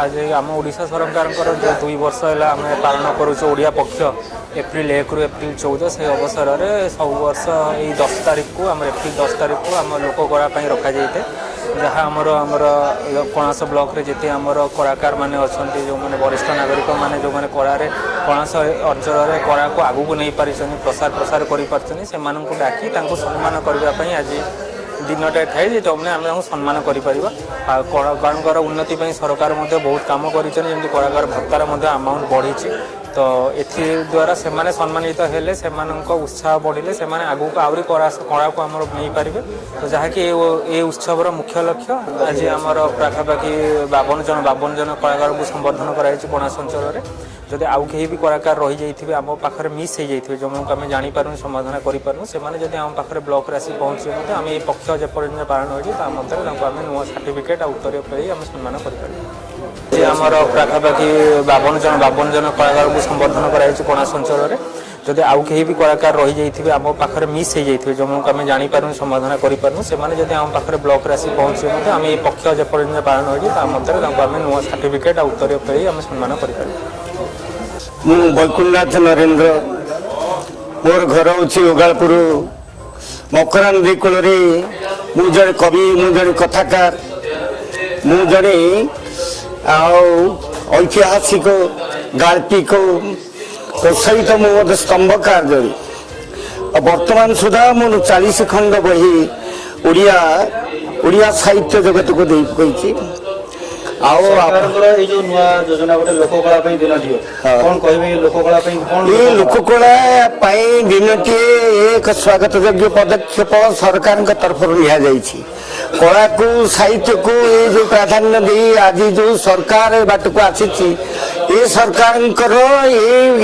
ଆଜି ଆମ ଓଡ଼ିଶା ସରକାରଙ୍କର ଯେଉଁ 2 ବର୍ଷ ହେଲା ଆମେ ପାଳନ କରୁଛୁ ଓଡ଼ିଆ ପକ୍ଷ, ଏପ୍ରିଲ 1ରୁ ଏପ୍ରିଲ 14, ସେହି ଅବସରରେ ସବୁ ବର୍ଷ ଏଇ 10 ତାରିଖକୁ, ଆମର ଏପ୍ରିଲ 10 ତାରିଖକୁ ଆମ ଲୋକକଳା ପାଇଁ ରଖାଯାଇଥାଏ, ଯାହା ଆମର କଣାସ ବ୍ଲକରେ ଯେତେ ଆମର କଳାକାରମାନେ ଅଛନ୍ତି, ଯେଉଁମାନେ ବରିଷ୍ଠ ନାଗରିକମାନେ, ଯେଉଁମାନେ କଳାରେ କଣାସ ଅଞ୍ଚଳରେ କଳାକୁ ଆଗକୁ ନେଇପାରିଛନ୍ତି, ପ୍ରସାର କରିପାରିଛନ୍ତି, ସେମାନଙ୍କୁ ଡାକି ତାଙ୍କୁ ସମ୍ମାନ କରିବା ପାଇଁ ଆଜି ଦିନଟା ଥାଏ ଯେ ଯେଉଁମାନେ ଆମେ ତାଙ୍କୁ ସମ୍ମାନ କରିପାରିବା। ଆଉ କଳାକାରଙ୍କର ଉନ୍ନତି ପାଇଁ ସରକାର ମଧ୍ୟ ବହୁତ କାମ କରିଛନ୍ତି। ଯେମିତି କଳାକାର ଭତ୍ତାର ମଧ୍ୟ ଆମାଉଣ୍ଟ ବଢ଼ିଛି। ତ ଏଥି ଦ୍ୱାରା ସେମାନେ ସମ୍ମାନିତ ହେଲେ, ସେମାନଙ୍କ ଉତ୍ସାହ ବଢ଼ିଲେ ସେମାନେ ଆଗକୁ ଆହୁରି କଳାକୁ ଆମର ନେଇପାରିବେ। ତ ଯାହାକି ଏ ଉତ୍ସବର ମୁଖ୍ୟ ଲକ୍ଷ୍ୟ। ଆଜି ଆମର ପାଖାପାଖି 52 ଜଣ କଳାକାରଙ୍କୁ ସମ୍ବର୍ଦ୍ଧନ କରାଯାଇଛି କଣାସ ଅଞ୍ଚଳରେ। ଯଦି ଆଉ କେହି ବି କଳାକାର ରହିଯାଇଥିବେ, ଆମ ପାଖରେ ମିସ୍ ହେଇଯାଇଥିବେ, ଯେଉଁମାନଙ୍କୁ ଆମେ ଜାଣିପାରୁନୁ, ସମାଧାନ କରିପାରୁନୁ, ସେମାନେ ଯଦି ଆମ ପାଖରେ ବ୍ଲକରେ ଆସି ପହଞ୍ଚିବେ ମଧ୍ୟ, ଆମେ ଏଇ ପକ୍ଷ ଯେପର୍ଯ୍ୟନ୍ତ ପାଳନ ହୋଇଛି ତା ମଧ୍ୟରେ ତାଙ୍କୁ ଆମେ ନୂଆ ସାର୍ଟିଫିକେଟ୍ ଆଉ ଉତ୍ତରୀୟ ପାଇ ଆମେ ସମ୍ମାନ କରିପାରିବୁ। ଆଜି ଆମର ପାଖାପାଖି 52 ଜଣ କଳାକାରଙ୍କୁ ସମ୍ବର୍ଦ୍ଧନ କରାଯାଇଛି କଣାସ ଅଞ୍ଚଳରେ। ଯଦି ଆଉ କେହି ବି କଳାକାର ରହିଯାଇଥିବେ, ଆମ ପାଖରେ ମିସ୍ ହେଇଯାଇଥିବେ, ଯେଉଁମାନଙ୍କୁ ଆମେ ଜାଣିପାରୁନୁ, ସମାଧାନ କରିପାରୁନୁ, ସେମାନେ ଯଦି ଆମ ପାଖରେ ବ୍ଲକରେ ଆସି ପହଞ୍ଚିବେ ମଧ୍ୟ, ଆମେ ଏଇ ପକ୍ଷ ଯେପର୍ଯ୍ୟନ୍ତ ପାଳନ ହୋଇଛି ତା ମଧ୍ୟରେ ତାଙ୍କୁ ଆମେ ନୂଆ ସାର୍ଟିଫିକେଟ୍ ଆଉ ଉତ୍ତରୀୟ ପାଇ ଆମେ ସମ୍ମାନ କରିପାରିବୁ। ମୁଁ ବୈକୁଣ୍ଠନାଥ ନରେନ୍ଦ୍ର। ମୋର ଘର ହେଉଛି ଉଗାଳପୁର ମକରା ନଦୀ କୂଳରେ। ମୁଁ ଜଣେ କବି, ମୁଁ ଜଣେ କଥାକାର, ମୁଁ ଜଣେ ଆଉ ଐତିହାସିକ, ଗାଳ୍ପିକ ସହିତ ମୁଁ ମଧ୍ୟ ସ୍ତମ୍ଭକାର ଜଣେ। ଆଉ ବର୍ତ୍ତମାନ ସୁଦ୍ଧା ମୁଁ 40 ଖଣ୍ଡ ବହି ଓଡ଼ିଆ ସାହିତ୍ୟ ଜଗତକୁ ଦେଇ ପକାଇଛି। ଆଉ ସରକାରଙ୍କର ଏଇ ଯୋଉ ନୂଆ ଯୋଜନା ଗୋଟେ ଲୋକକଳା ପାଇଁ ଦିନଟିଏ, କଣ କହିବେ? ଏଇ ଲୋକକଳା ପାଇଁ କଣ? ଏ ଲୋକକଳା ପାଇଁ ଦିନଟିଏ ଏକ ସ୍ୱାଗତ ଯୋଗ୍ୟ ପଦକ୍ଷେପ ସରକାରଙ୍କ ତରଫରୁ ନିଆଯାଇଛି। କଳାକୁ, ସାହିତ୍ୟକୁ ଏ ଯୋଉ ପ୍ରାଧାନ୍ୟ ଦେଇ ଆଜି ଯୋଉ ସରକାର ଏ ବାଟକୁ ଆସିଛି, ଏ ସରକାରଙ୍କର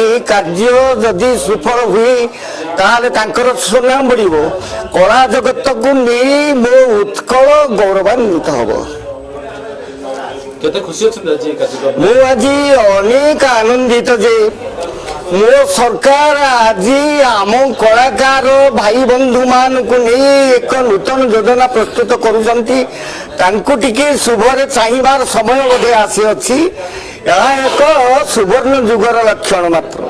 ଏ କାର୍ଯ୍ୟ ଯଦି ସୁଫଳ ହୁଏ, ତାହେଲେ ତାଙ୍କର ସୁନାମ ବଢ଼ିବ। କଳା ଜଗତକୁ ନେଇ ମୋ ଉତ୍କଳ ଗୌରବାନ୍ୱିତ ହବ। କେତେ ଖୁସି ଅଛନ୍ତି ଆଜି ଏ କାର୍ଯ୍ୟକ୍ରମ? ମୁଁ ଆଜି ଅନେକ ଆନନ୍ଦିତ ଯେ ମୋ ସରକାର ଆଜି ଆମ କଳାକାର ଭାଇ ବନ୍ଧୁମାନଙ୍କୁ ନେଇ ଏକ ନୂତନ ଯୋଜନା ପ୍ରସ୍ତୁତ କରୁଛନ୍ତି। ତାଙ୍କୁ ଟିକେ ଶୁଭରେ ଚାହିଁବାର ସମୟ ବୋଧେ ଆସିଅଛି। ଏହା ଏକ ସୁବର୍ଣ୍ଣ ଯୁଗର ଲକ୍ଷଣ ମାତ୍ର।